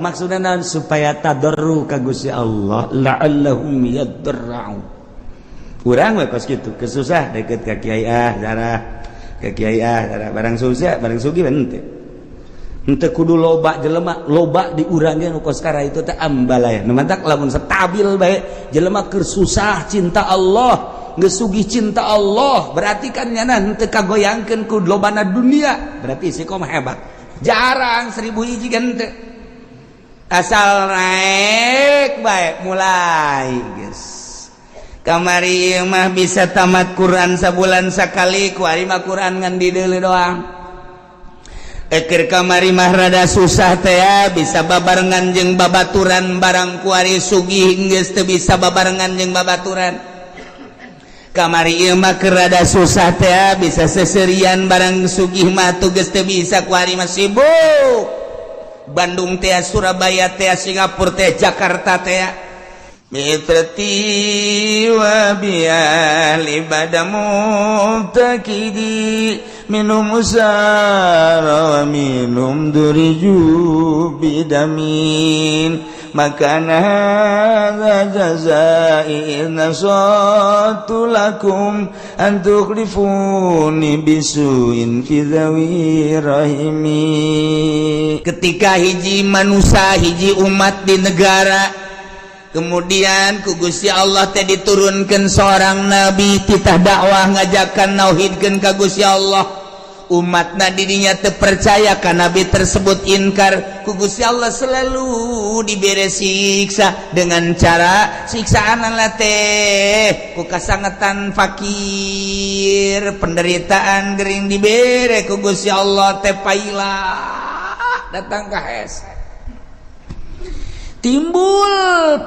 Maksudna naon? Supaya tadarru ka Gusti Allah, la'allahum yadarra'un. Urang we kos kitu, kesusah deket ka kiai, ah darah ka kiai, ah darah. Barang susah, barang sugih henteu. Henteu kudu loba jelema, loba di urang ge nu kos kara itu teh ambalaya. Nu mantak lamun stabil bae jelema, keur susah cinta Allah, geus sugih cinta Allah, berarti kan nyana henteu kagoyangkeun ku lobana dunia, berarti istiqomah hebat. Jarang 1000 hiji kan teu. Asal naik bae mulai geus. Kamari mah bisa tamat Quran sabulan sakali, kuari mah Quran ngan dideuleu doang. Eker kamari mah rada susah teh ya, bisa babarengan jeung babaturan, barang kuari sugih geus teu bisa babarengan jeung babaturan. Kamari ieu mah keur rada susah teh ya, bisa seserian, barang sugih mah tuh geus teu bisa, kuari mah sibuk. Bandung teh, Surabaya teh, Singapura teh, Jakarta teh. Mitrati wa biali bada mubtakidi minum usara wa minum duriju bidamin makana hadza jazai in nasatu lakum an tukhlifuni bisuin fi dhawi rahimi. Ketika hiji manusia, hiji umat di negara, kemudian ku Gusti Allah teh diturunkan seorang nabi, titah dakwah, ngajakan nauhidkeun ka Gusti Allah. Umatna didinya terpercaya ka nabi tersebut, inkar. Ku Gusti Allah selalu diberi siksa dengan cara siksaan lah teh ku kasangetan, fakir, penderitaan, gering dibere ku Gusti Allah teh paila datang ka hese, timbul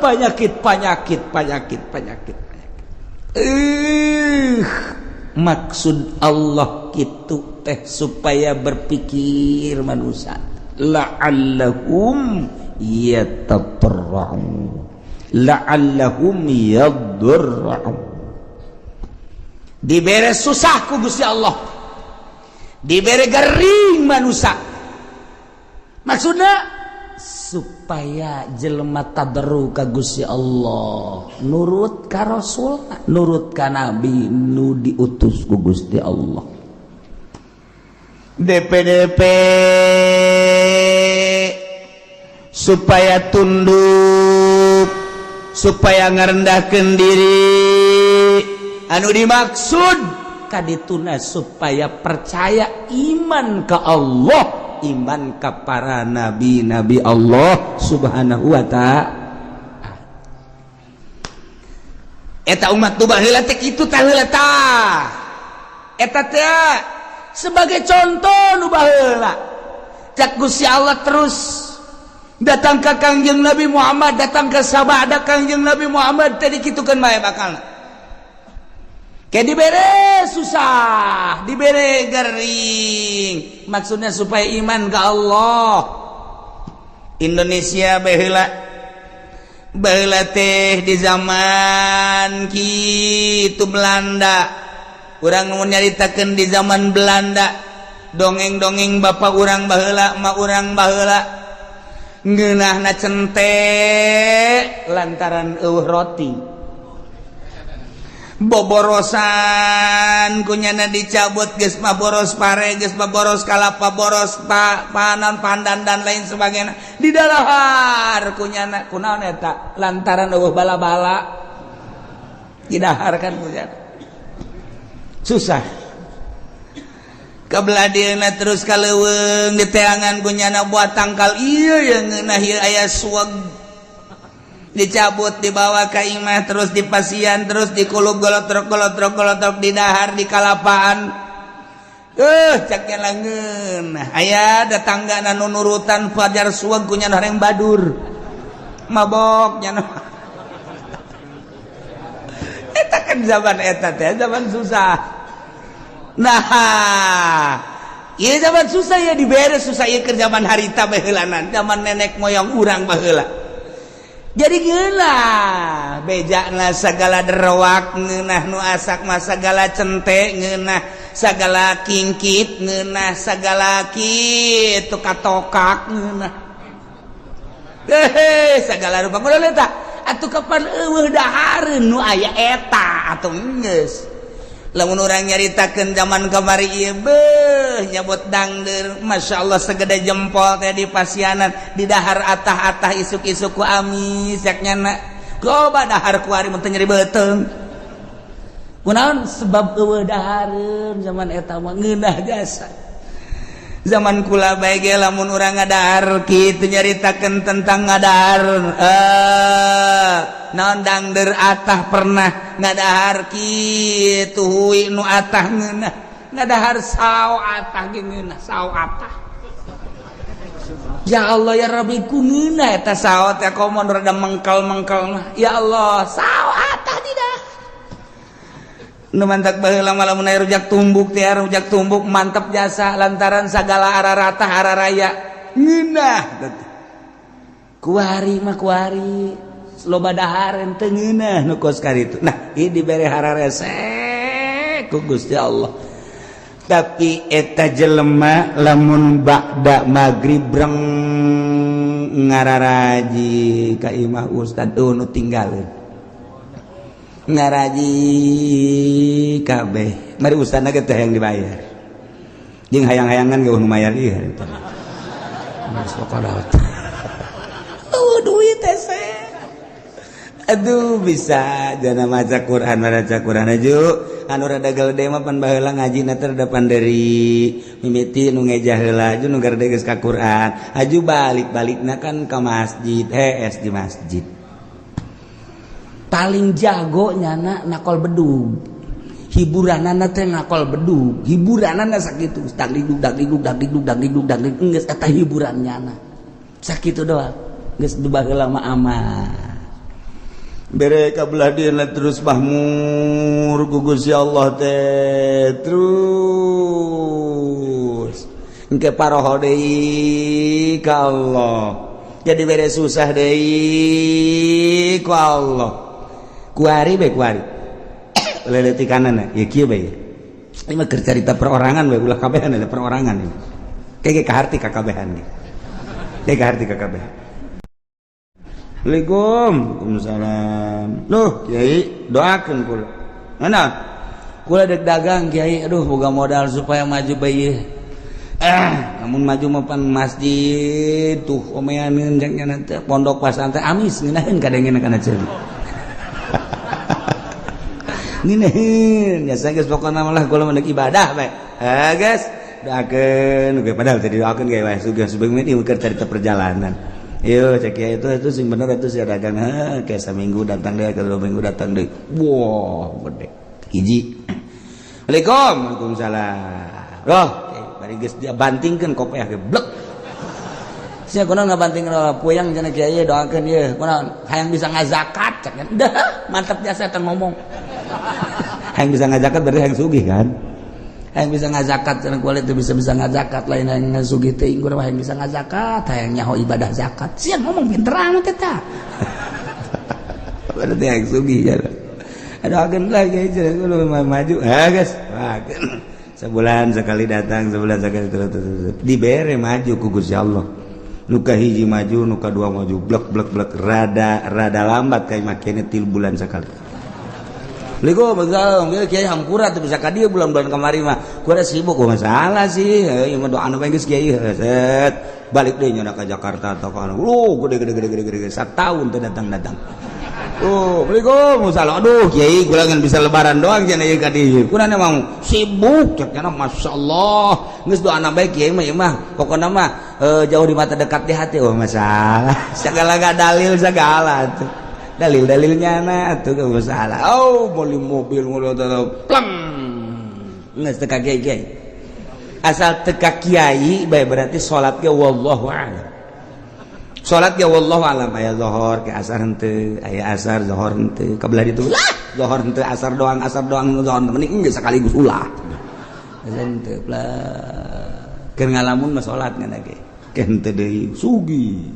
penyakit, penyakit, penyakit, penyakit, penyakit. Maksud Allah gitu teh supaya berpikir manusia, la'allahum yatadarra'un, la'allahum yadarra'un. Dibere susah ku Gusti Allah, dibere gering manusia, maksudnya supaya jelema tadarru ka Gusti Allah, nurut ka Rasul, nurut ka nabi nu diutus ku Gusti Allah. DPDP supaya tunduk, supaya ngerendahkan diri. Anu dimaksud kadituna supaya percaya, iman ke Allah, iman ke para nabi-nabi Allah Subhanahu wa ta'ala. Eta umat tuh baheula teh kitu tah, heula tah. Eta teh sebagai contoh nu baheula. Cak Gusti Allah terus datang ke Kangjeng Nabi Muhammad, datang ke sabada Kangjeng Nabi Muhammad tadi, kitukeun bae bakal. Kayak dibere susah, dibere gering. Maksudnya supaya iman ke Allah. Indonesia baheula, baheula teh di zaman kitu Belanda. Urang mau nyaritakeun di zaman Belanda, dongeng-dongeng bapak urang baheula, emak urang baheula, ngeunahna cente lantaran eueuh roti, boborosan kunyana dicabut, geus mah boros pare, geus mah boros kalapa, boros pa, panan, pandan, dan lain sebagainya di dalahar kunyana. Kunaon eta? Lantaran eueuh bala-bala didahar kan kunyana susah. Kebeladieuna terus kaleuweung diteangan kunyana buat tangkal ieu yang ngeunah ieu aya suweg, dicabut, dibawa ke imah, terus dipasian, terus dikulub, golotrok golotrok golotrok, didahar di kalapaan. Caknya langeun aya datangga nu nurutan fajar suweg kunya horeng badur mabok nya. Eta kan zaman eta teh zaman susah. Nah, ieu zaman susah ya, dibere susah ieu keur zaman harita baheulanan, zaman nenek moyang urang baheula. Jadi ngeunah bejana segala derwak, ngeunah nu asak mah segala cente, ngeunah segala kingkit, ngeunah segala kitu katokak ngeunah. Hehe, segala rupa kudu eta. Atuh kapan eueuh dahareun nu aya eta atuh geus. Lamun urang nyaritakeun zaman kamari ieu beuh nyabot dangdeur, masyaallah segede jempol teh di pasianan, di dahar atah-atah isuk-isuk ku amis yak nyana. Coba dahar kuari mun teu nyeri beuteung. Kunaon sebab eueuh dahareun zaman eta mah ngeunah jasa. Zaman kula bae ge lamun urang ngadahar kitu nyaritakeun tentang ngadahar naon dangdeur atah pernah ngadahar kitu hui nu atah ngeunah ngadahar sao atah ge ngeunah sao atah. Ya Allah ya Rabbi ku ngeunah eta sao teh komo rada mengkal-mengkal mah. Ya Allah sao atah tidak. Nu mantak baheula mah lamun aya rujak tumbuk teh rujak tumbuk mantep jasa lantaran sagala arah ratah arah raya ngeunah. Kuari mah kuari loba dahareun teu ngeunah nu kos karitu. Nah, ieu dibere hararese ku Gusti Allah. Tapi eta jelema lamun ba'da magrib breng ngararaji ka imah ustad nu tinggalin ngaraji kabeh mari ustadna ge teh yang dibayar jeung hayang-hayangan ge nu mayar ieu harita. Oh, duit teh. Aduh bisa jana maca Quran maca Quran aju anu rada gede mah pan baheula ngajina teh rada panderi mimiti nu ngejah heula aju nu garede geus ka Quran aju balik-balikna kan ka masjid hees di masjid paling jago nyana nakol bedug hiburanana teh nakol bedug hiburanana sakitu dagdikduk dagdikduk dagdikduk dagdikduk dagdikduk geus eta hiburan nyana sakitu doang geus baheula mah aman bere kabelah dieuna terus mahmur ku Gusti Allah teh terus engke paroho deui ka Allah jadi bere susah deui ku Allah kuari bae kuari leletikanana ya kieu bae ini mah keur carita perorangan bae ulah kabehan ada perorangan ini kayak kaharti ka kabehan ge kayak kaharti ka kabehan. Assalamualaikum. Waalaikumsalam. Loh, Kiai, doakeun kula. Mana? Kula dek dagang, Kiai. Aduh, boga modal supaya maju bae. Namun maju mah pan masjid tuh omeaneun jeung nya teh pondok pasantren amis ngeunaheun kadengena kana ceuli. Ngeunaheun, ya geus pokona mah lah kula mah dek ibadah bae. Eh, guys, doakeun ge padahal teh didoakeun ge wae sugih sebeuh ieu keur carita perjalanan. Yo cek ya itu sing bener itu sih dagang kayak seminggu datang deh, ke 2 minggu datang deh, wah gede hiji. Assalamualaikum. Waalaikumsalam. Loh, bari geus dia bantingkeun kopiah ge blek sia kunaon ngabanting puyang cenah kiai doakeun ieu kunaon hayang bisa ngazakat cek dah mantap jasa teh ngomong hayang bisa ngazakat berarti hayang sugih kan hayang bisa ngazakat cenah kulit teu bisa bisa ngazakat lain hayang ngasugih teuing urang hayang bisa ngazakat hayang nyaho ibadah zakat sia ngomong pinter amat eta berarti hayang sugih ya aduh lah kiai cenah maju ah geus sebulan sekali datang sebulan sekali terus, terus, terus. Dibere maju ku Gusti Allah nuka hiji maju nuka dua maju blek blek blek rada rada lambat kayak makanya 3 bulan sekali. Assalamualaikum, begal, kiai hampura tuh bisa ka dieu bulan-bulan kemari mah. Kuda sibuk, gua masalah sih. Ieu mah doa anu geus kiai set. Balik deui nya ka Jakarta atau ka anu. Lu gede gede gede gede gede satahun teu datang-datang. Oh, Assalamualaikum, salah. Aduh, kiai kula ngan bisa lebaran doang cenah ieu ka dieu. Kuna emang sibuk cek nya masyaallah. Geus doana bae kiai mah ieu mah. Pokona mah jauh di mata dekat di hati. Oh, masalah. Segala gak dalil segala tuh. Dalil-dalilnya na tuh gak masalah. Oh, beli mobil mobil pleng. Geus teu ka kiai kiai. Asal teu ka kiai bae berarti salat ge wallahu a'lam. Salat ge wallahu a'lam aya zuhur ke asar henteu, aya asar zuhur henteu, kabelah ditu lah zuhur henteu asar doang zuhur mending geus sekaligus ulah. Henteu lah. Keur ngalamun mah salat ngan ge. Ke henteu deui sugih.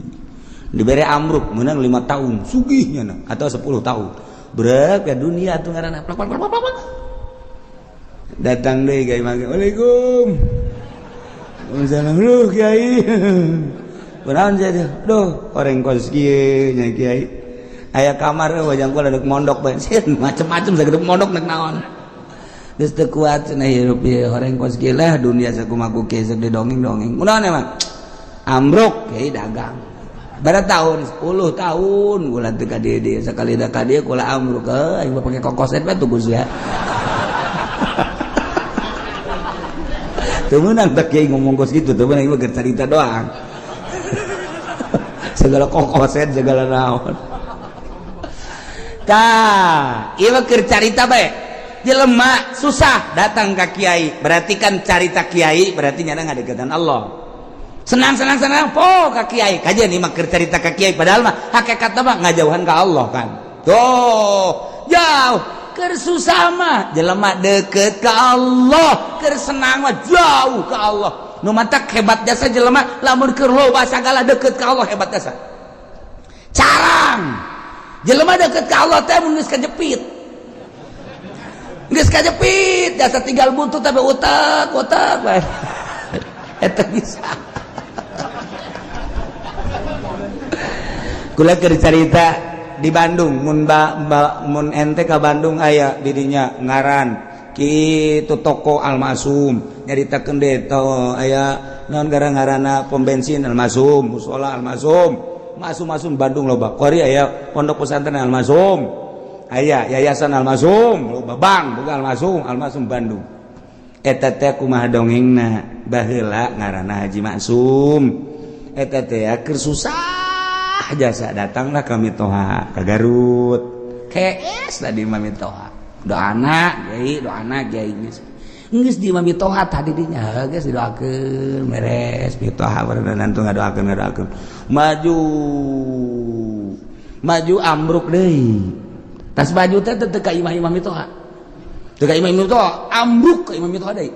Dibere amruk menang 5 tahun sugihnya na atau 10 tahun. Brek ke dunia tuh ngaranna plak plak plak plak. Datang deui ka imah. Waalaikum. Waalaikumsalam. Lu kiai. Kunaon jadi? Duh, orang kos kieu nya kiai. Aya kamar wajang kula dek mondok bae. Macem-macem sagede mondok nek naon. Geus teu kuat cenah hirup ieu horeng kos kieu lah dunia sakumaha ku kieu sok didongeng-dongeng. Kunaon emang? Ambruk kiai dagang. Berapa tahun? 10 tahun kula teu ka dieu dieu sakali da ka dieu kula ambruk heuh aing mah pake kokoset bae tuh ya. Teu meunang teh kiai ngomong kos kitu, teu meunang ieu mah cerita doang. Segala kokoset segala naon. Tah, ieu mah keur carita bae. Jelema susah datang ka kiai, berarti kan carita kiai berarti nyana ngadeukeutan Allah. Senang senang senang po ka kiai, kajian ieu mah keur carita ka kiai padahal mah hakikatna mah ngajauhan ka Allah kan. Tuh, jauh. Keur susah mah jelema deket ka Allah, keur senang mah jauh ka Allah. Nu matak hebat jasa jelema lamun keur loba sagala deket ka Allah hebat jasa. Carang jelema deket ka Allah teh mun geus kajepit. Geus kajepit jasa tinggal buntut tapi utak utak bae. Eta bisa. Kula keur carita di Bandung mun ba, ba, mun ente ka Bandung aya didinya ngaran kitu toko Almasum nyaritakeun deui to aya naon gara ngaranna pom bensin Almasum, musola Almasum, masum-masum Bandung loba. Kuari aya pondok pesantren Almasum, aya yayasan Almasum, loba bank boga Almasum, Almasum Bandung. Eta teh kumaha dongengna baheula ngaranna Haji Maksum. Eta teh keur susah jasa datanglah kami toha ke Garut. KS tadi mami toha. Doana kiai, doana kiai geus. Geus di mami toha tadi dinya geus didoakeun beres mitoha barenang nantu ngadoakeun ngadoakeun. Maju maju ambruk deui. Tas baju teh teu ka imah-imah mitoha. Teu ka imah mitoha, ambruk ka imah mitoha deui.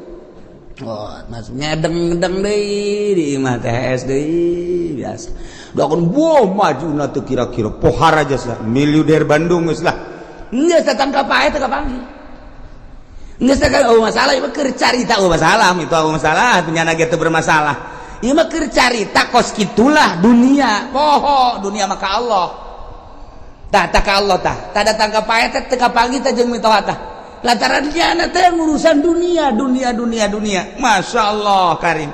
Oh, masuk ngedeng-ngedeng deui di imah THS deui biasa. Doakeun boh majuna teu kira-kira pohara jasa miliuder Bandung geus lah. Geus datang ka pae teu kapanggih. Geus teh oh masalah ieu mah keur carita oh masalah itu oh masalah penyana ge teu bermasalah. Ieu mah keur carita kos kitulah dunia. Poho dunia mah ka Allah. Tah tah ka Allah tah. Tah datang ka pae teh teu kapanggih teh jeung mitoha tah. Lantaran nyana teh ngurusan dunia, dunia, dunia, dunia. Masya Allah karim.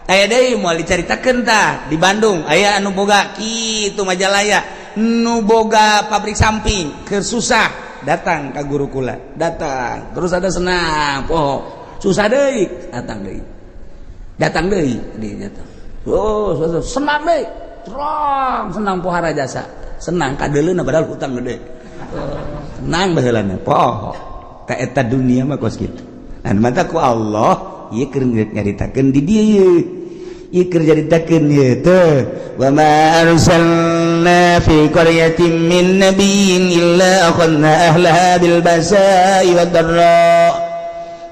Aya deui moal dicaritakeun tah di Bandung. Aya anu boga kitu Majalaya, nu boga pabrik samping, keur susah datang ka guru kula, datang. Terus ada senang, poho. Susah deui, datang deui. Datang deui di datang. Oh, susah. Senang deui. Terang senang pohara jasa. Senang kadeuleuna padahal hutang gede. Senang baheulana poho. Ka eta dunia mah kos kitu. Nah, mata ku Allah ieu keur nyaritakeun di dieu. Ieu keur nyaritakeun ieu teh wa ma arsalna fi qaryatin min nabiyyin illa akhadna ahlaha bil basa'i wad dharra.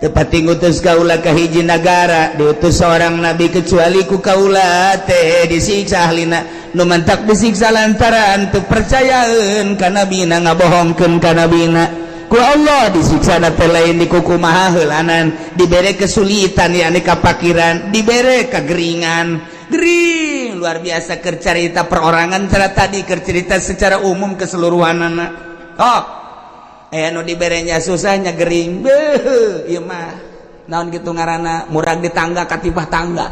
Tepati ngutus kaula ka hiji nagara diutus seorang nabi kecuali ku kaula teh disiksa ahlina. Nu mantak disiksa lantaran teu percayaeun ka nabina, ngabohongkeun ka nabina. Ku Allah disiksa na teh lain di kukumaha heulanan, dibere kesulitan yakni kapakiran, dibere kegeringan. Gering luar biasa keur carita perorangan cara tadi keur cerita secara umum keseluruhanana. Oh, aya nu diberenya susahnya gering. Beuh, ieu mah naon kitu ngaranna murag di tangga katipah tangga.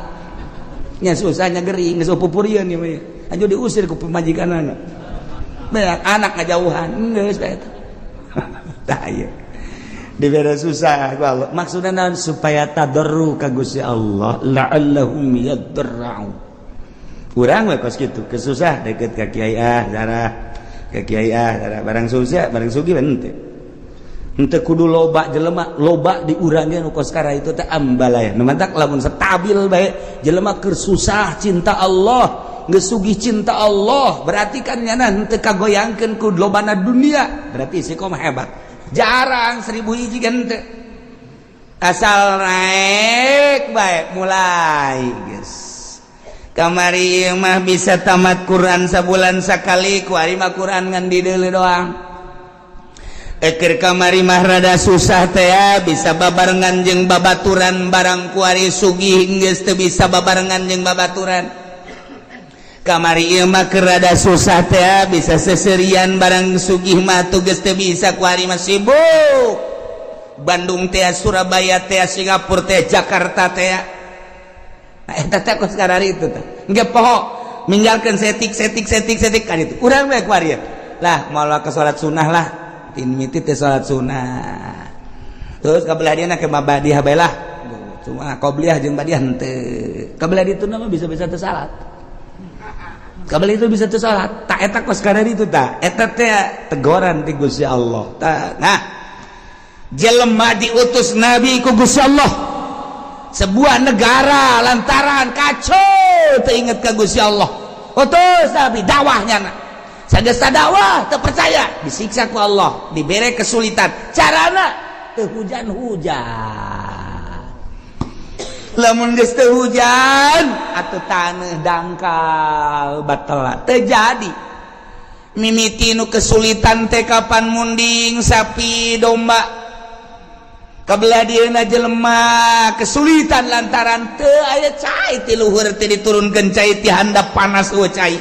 Nya susahnya gering geus pupurieun ieu mah. Anjur diusir ku pamajikanana. Beak anak ngajauhan geus bae eta. Tah ieu. Dibere susah ku Allah. Maksudna naon supaya tadarru ka Gusti Allah la'allahum yadarra'u. Urang we kos kitu, kesusah deket ka kiai ah zarah, ka kiai ah zarah barang susah, barang sugih henteu. Henteu kudu loba jelema, loba di urang ge nu kos kara itu teh ambalaya. Nu mantak lamun stabil bae jelema keur susah cinta Allah, geus sugih cinta Allah, berarti kan nyana henteu kagoyangkeun ku lobana dunia, berarti istiqomah hebat. Jarang 1000 hiji kan henteu. Asal naik bae mulai geus. Kamari mah bisa tamat Quran sabulan sakali, kuari mah Quran ngan dideuleu doang. Eker kamari mah rada susah teh bisa babarengan jeung babaturan, barang kuari sugih geus teu bisa babarengan jeung babaturan. Kamari ieu mah keur rada susah teh bisa seserian barang sugih mah tugas teh bisa kuari mah sibuk. Bandung teh, Surabaya teh, Singapura teh, Jakarta teh. Nah eta teh kos karari itu teh. Engke poho ninggalkeun setik setik setik setik kan itu. Urang we kuari lah moal ke salat sunah lah. Tin miti teh salat sunah. Terus kabelah dieuna ke mabadiah bae lah. Cuma qobliyah jeung badiah henteu. Kabelah ditu mah bisa-bisa teu salat. Kabel itu bisa tuh salat. Tak eta kos karena itu tak. Eta teh tegoran ti Gusti Allah. Ta, nah, jelema diutus nabi ku Gusti Allah. Sebuah negara lantaran kacau teu inget ka Gusti Allah. Utus nabi dakwahnya na. Sageus dakwah teu percaya, disiksa ku Allah, dibere kesulitan. Carana teu hujan-hujan. Lamun geus teu hujan atuh taneuh dangkal batal terjadi mimiti nu kesulitan teh kapan munding sapi domba kabelah dieuna jelema kesulitan lantaran teu aya cai ti luhur teh diturunkeun cai ti handap panas eueuh cai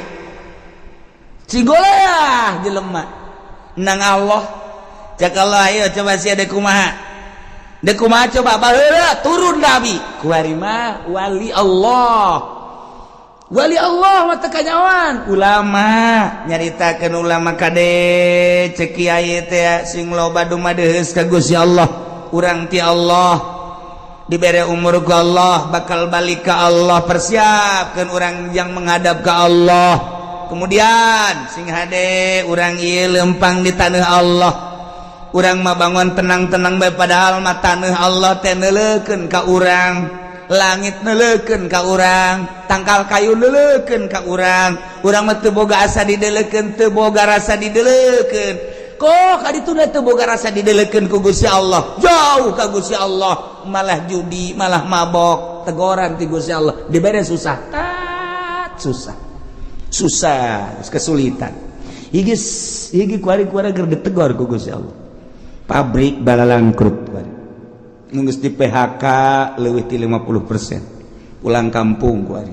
cigoleah jelema nang Allah cek Allah ayo coba sia deuk kumaha dek kumaha coba baheula turun nabi kuari mah wali Allah wali Allah mah teu kanyawan ulama nyaritakeun ulama kade cek kiai teh sing loba dumadeus ka Gusti Allah urang ti Allah dibere umur ku Allah bakal balik ka Allah persiapkeun urang yang menghadap ka Allah kemudian sing hade urang ieu lempang di tanah Allah urang mah bangun tenang-tenang bae padahal mah taneuh Allah teh neuleukeun ka urang langit neuleukeun ka urang tangkal kayu neuleukeun ka urang urang mah teu boga asa dideulekeun teu boga rasa dideulekeun kok ka ditu teu boga rasa dideulekeun ku Gusti Allah jauh ka Gusti Allah malah judi malah mabok tegoran ti Gusti Allah dibere susah tat susah susah kesulitan higi higi kuari-kuari keur ditegor ku Gusti Allah pabrik balalangkrut nunggu di PHK leuwih ti 50% pulang kampung kuari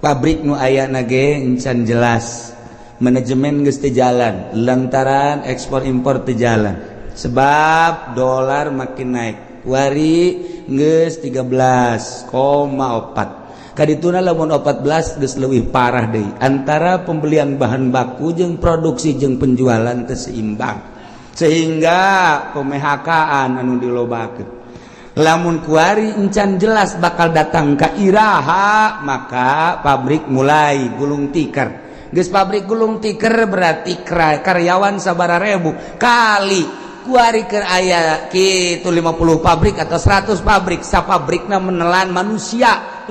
pabrik nu aya nage encan jelas manajemen geus teu jalan lantaran ekspor impor teu jalan sebab dolar makin naik kuari geus 13,4 kadituna lamun 14 geus leuwih parah deui antara pembelian bahan baku jeung produksi jeung penjualan teu seimbang sehingga pemHK-an anu dilobakeun lamun kuari encan jelas bakal datang ka iraha maka pabrik mulai gulung tikar geus pabrik gulung tikar berarti karyawan sabara ribu kali kuari keur aya kitu 50 pabrik atau 100 pabrik sapabrikna menelan manusia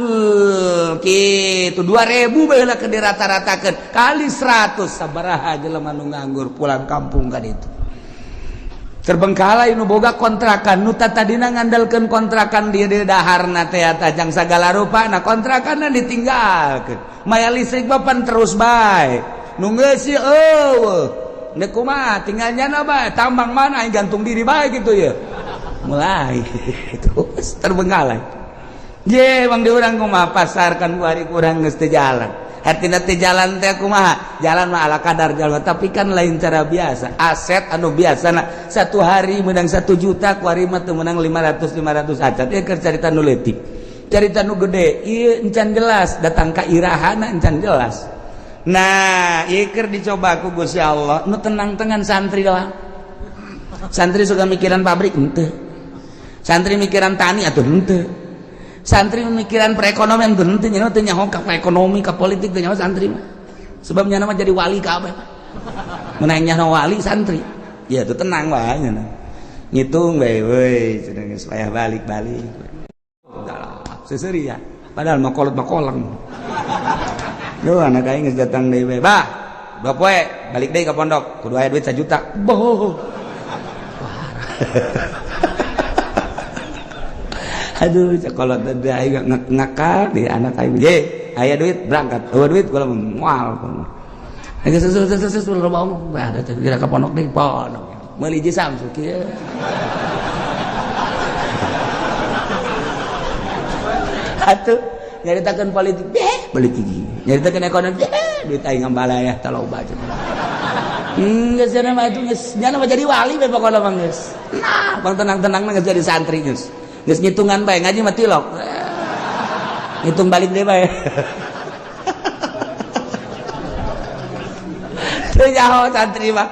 gitu 2000 baheula keur dirata-ratakeun kali 100 sabaraha jelema nu nganggur pulang kampung kan itu terbengkalai nu boga kontrakan nu tadina ngandalkeun kontrakan dia di daharna teh tajang sagala rupa nah kontrakanna ditinggalkeun maya listrik bapan terus bae nu ngeusi eueuh deuk kumaha tinggal nyana bae tambang mana aing gantung diri bae gitu ya mulai terus terbengkalai ye bang di urang kumaha pasar kan kuari kurang geus teu jalan hartina teu jalan teh kumaha jalan mah ala kadar jalan tapi kan lain cara biasa aset anu biasa nah satu hari menang 1 juta kuari mah teu menang 500 500 acan ieu keur carita nu leutik carita nu gede ieu encan jelas datang ka irahana encan jelas nah ieu keur dicoba ku Gusti Allah nu tenang-tenang santri doang santri suka mikiran pabrik henteu santri mikiran tani atuh henteu santri mikiran perekonomian tuh henteu nya teu nyaho ka ekonomi ka politik teu nyaho santri mah sebab nya mah jadi wali kabeh mun nyaho wali santri ya tuh tenang wae nya ngitung bae weuy cenah geus payah balik-balik seseuri ya padahal mah kolot mah kolang duh anak aing geus datang deui bae bah 2 poe balik deui ka pondok kudu aya duit 1 juta boh. Aduh kalau tadi aing ngakal di anak aing ye aya duit berangkat eueuh duit kula moal geus geus geus loba omong bah kira ka pondok deui pondok meuli hiji Samsu kieu. Atuh nyaritakeun politik beh Balik gigi. Nyaritakeun ekonomi, duit aing ngambalaya tah loba cenah. Geus cenah mah itu geus nyana mah jadi wali bae pokona mah geus. Nah, bang tenang-tenang geus jadi santri geus. Geus ngitungan bae ngaji mah tilok. Ngitung balik deh bae. Teu nyaho santri mah.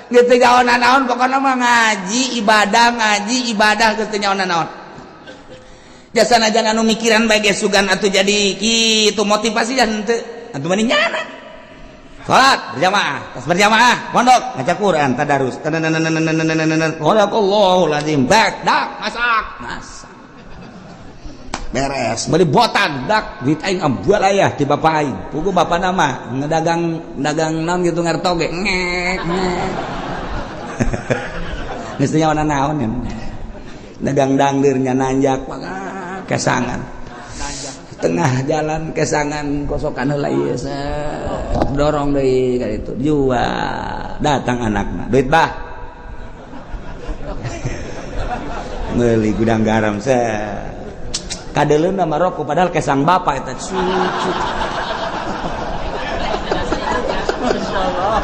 Geus teu nyaho nanaon pokona mah ngaji ibadah geus teu nyaho nanaon. Jasa najan anu mikiran bae geus sugan atuh jadi kitu motivasi dan teu atuh mending nyana. Salat berjamaah, tas berjamaah, pondok ngaca Quran, tadarus. Sadaqallahul azim. Bak dak masak, masak. Beres, beli botan dak duit aing ambual ayah ti bapak aing. Pugu bapak nama ngedagang dagang naon gitu ngartoge. Ngek ngek. Geus teu nyaho naon ya. Dagang dangdirnya nanjak kesangan. Tengah jalan kesangan kosokan heula ieu dorong deui ka ditu jual datang anakna duit bah meuli gudang garam set kadeleuna mah rokok padahal kesang bapak eta cucu. Masyaallah.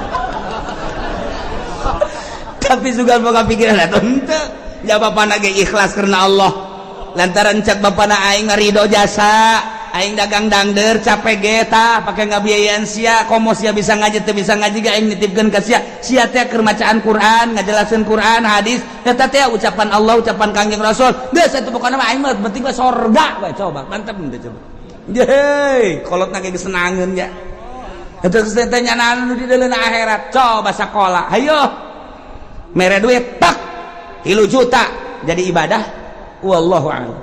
Tapi juga boga pikiran eta henteu ja bapana ge ikhlas karena Allah lantaran cak bapana aing ngarido jasa aing dagang dangder capek ge tah pake ngabiayaan sia komo sia bisa ngaji teu bisa ngaji ge aing nitipkeun ka sia sia teh keur macaan Quran ngajelaskeun Quran hadis eta teh ucapan Allah ucapan Kangjeng Rasul geus atuh pokona mah aing mah penting mah sorga we coba mantep teh coba yeay kolotna ge geus senangeun nya eta geus teh nyanaan nu di deuleuna akhirat coba sakola hayo mere duit tak 3 juta jadi ibadah wallahu a'lam.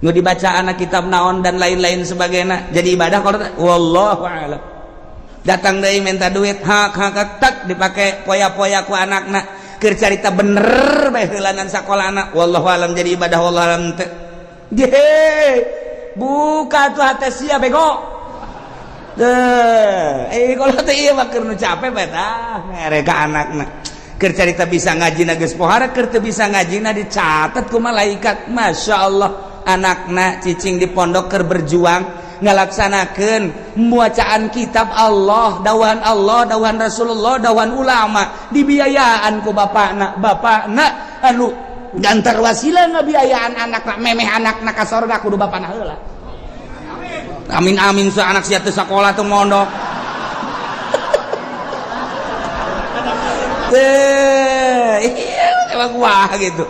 Nu dibaca anak kitab naon dan lain-lain sebagainya jadi ibadah kalau wallahu a'lam. Datang deui minta duit hak hak tak dipake poya-poya ku anakna keur carita bener bae heulanan sakola anak wallahu a'lam jadi ibadah wallahu a'lam teu. Ye buka tuh hate sia bego. Teu kalau teh ieu mah keur nu capek bae tah mere ka anakna. Keur carita bisa ngaji na geus pohara keur teu bisa ngaji na dicatat ku malaikat. Masya Allah anakna cicing di pondok keur berjuang ngalaksanakeun bacaan kitab Allah, dawan Allah, dawan Rasulullah, dawan ulama dibiayaan ku bapakna. Bapakna anu gantar wasilah ngabiayaan anakna memeh anakna ka sorga kudu bapakna heula. Amin amin sa anak sia teu sakola teu mondok. Iya emang wah gitu.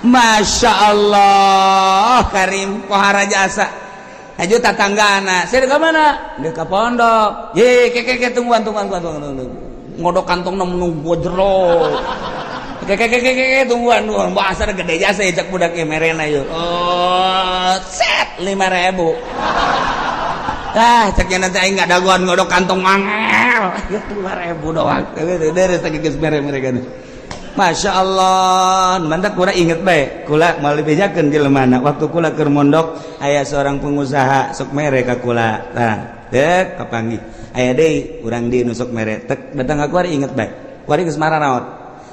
Masya Allah Karim pohara jasa. Aju tatanggana, saya ke mana? Dia ke pondok. Ye, ke ke ke tungguan tungguan tungguan tungguan. Ngodok kantong nunggu jero. Ke ke ke ke ke tungguan tungguan. Bahasa gede jasa ya cak budak merena yuk. Oh, set 5.000. Ah, ceknya nanti aing nggak dagoan ngodok kantong mangel. 5.000 doang. Deres tadi geus mere mereka. Masya Allah, mantap kula inget bae. Kula mau dibejakeun jelema waktu kula keur mondok aya seorang pengusaha sok mere ka kula. Tah, dek kapanggih. Aya deui urang di nu sok mere. Tek datang ka kuari inget bae. Kuari geus maranaot.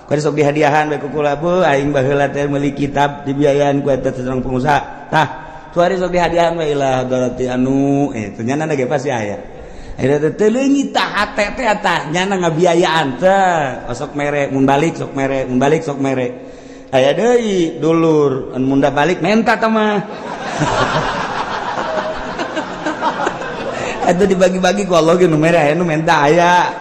Kuari sok dihadiahan bae ku kula, bu aing baheula teh meuli kitab dibiayaan ku eta seorang pengusaha. Tah, kuari sok dihadiahan bae ilah doroti anu nyana ge pasti aya. Eta teh leungit tah hate teh tah nyana ngabiayaan teh osok mere mun balik sok mere mun balik sok mere. Aya deui dulur mun da balik menta tah mah. Eta dibagi-bagi ku Allah ge nu mere aya nu menta aya.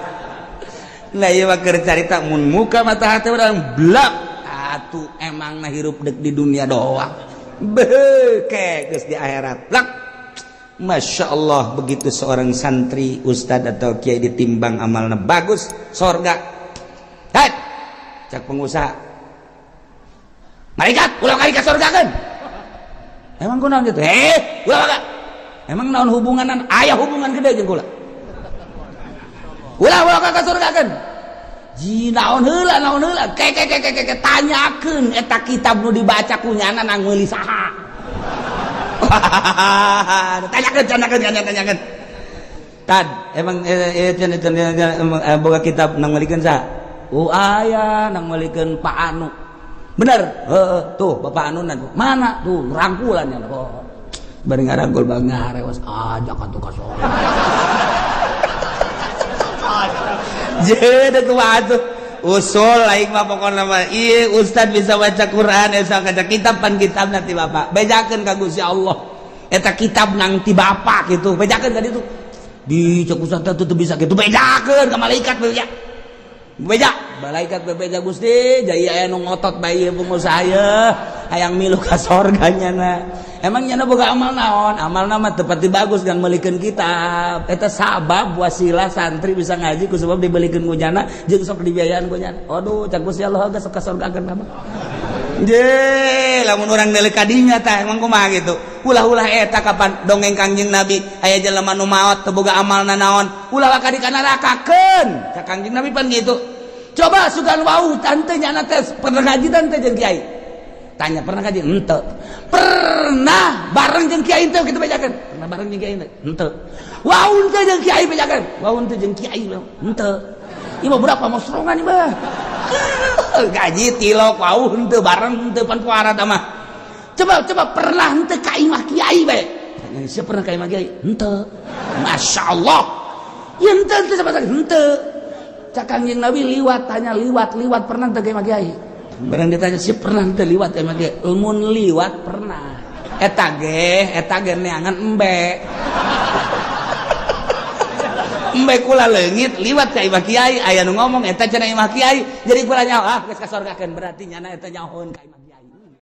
Nah ieu mah keur carita mun muka mata hate urang blak atuh emangna hirup deuk di dunia doang. Beuh geus di akhirat. Blak. Masya Allah begitu seorang santri ustad atau kiai ditimbang amalna bagus sorga. Hei, cak pengusaha malaikat ulah kali ka sorga kan emang kunaon gitu ulah ka emang naon hubunganan aya hubungan gede jeung kula ulah ulah ka sorga kan ji naon heula ke ke ke ke ke tanyakeun eta kitab nu dibaca ku nyana nang meuli saha. Tanyakan, tanyakan, tanyakan, tanyakan. Tad, emang boga kitab nang melikeun sa? Oh aya nang melikeun Pak Anu. Bener? Heeh, tuh Bapak Anu nanti. Mana tuh rangkulan ya. Oh. Bari ngaragul bang ngarewas ajak atuh ka sorga. Jadi kumaha tuh? Usul aing mah pokona mah ieu ustad bisa baca Quran eta kaca kitab pan kitab nanti bapak. Bejakeun ka Gusti Allah. Eta kitab nang ti bapak gitu. Bejakeun tadi tuh. Di cek ustad teh teu bisa gitu. Bejakeun ka malaikat beja. Beja, malaikat bebeja Gusti, jaya aya nu ngotot bae ieu pengusaha ye, hayang milu ka sorga nyana. Emang nyana boga amal naon? Amal mah teu pati bagus kan meulikeun kitab. Eta sabab wasilah santri bisa ngaji ku sebab dibelikeun ku nyana jeung sok dibiayaan ku nyana. Aduh, cak Gusti Allah geus ka sorgakeun mah. Je, lamun urang deuleu ka dinya tah emang kumaha gitu. Ulah-ulah eta kapan dongeng Kangjeng Nabi aya jelema nu maot teu boga amalna naon, ulah ka di nerakakeun. Cak Kangjeng Nabi pan gitu. Coba sugan wau tante nyana teh pernah ngaji tante jeung kiai. Tanya pernah ngaji? Henteu. Pernah bareng jeung kiai teu kitu bejakeun? Pernah bareng jeung kiai teu? Henteu. Wau teu jeung kiai bejakeun? Wau teu jeung kiai henteu. Ieu mah berapa mosrongan ieu mah. Gaji tilok wau henteu bareng henteu pan puara mah. Coba coba pernah henteu ka imah kiai bae. Tanya siapa pernah ka imah kiai? Henteu. Masya Allah. Ya henteu henteu sama sekali henteu. Cak Kangjeng Nabi liwat tanya liwat liwat pernah teu ka imah kiai? Barang ditanya siapa pernah teu liwat ka imah kiai? Mun liwat pernah. Eta ge neangan embe. Embe kula leungit liwat ka imah kiai aya nu ngomong eta cenah imah kiai jadi kula nyaho ah geus ka sorgakeun berarti nyana eta nyahoeun ka imah kiai.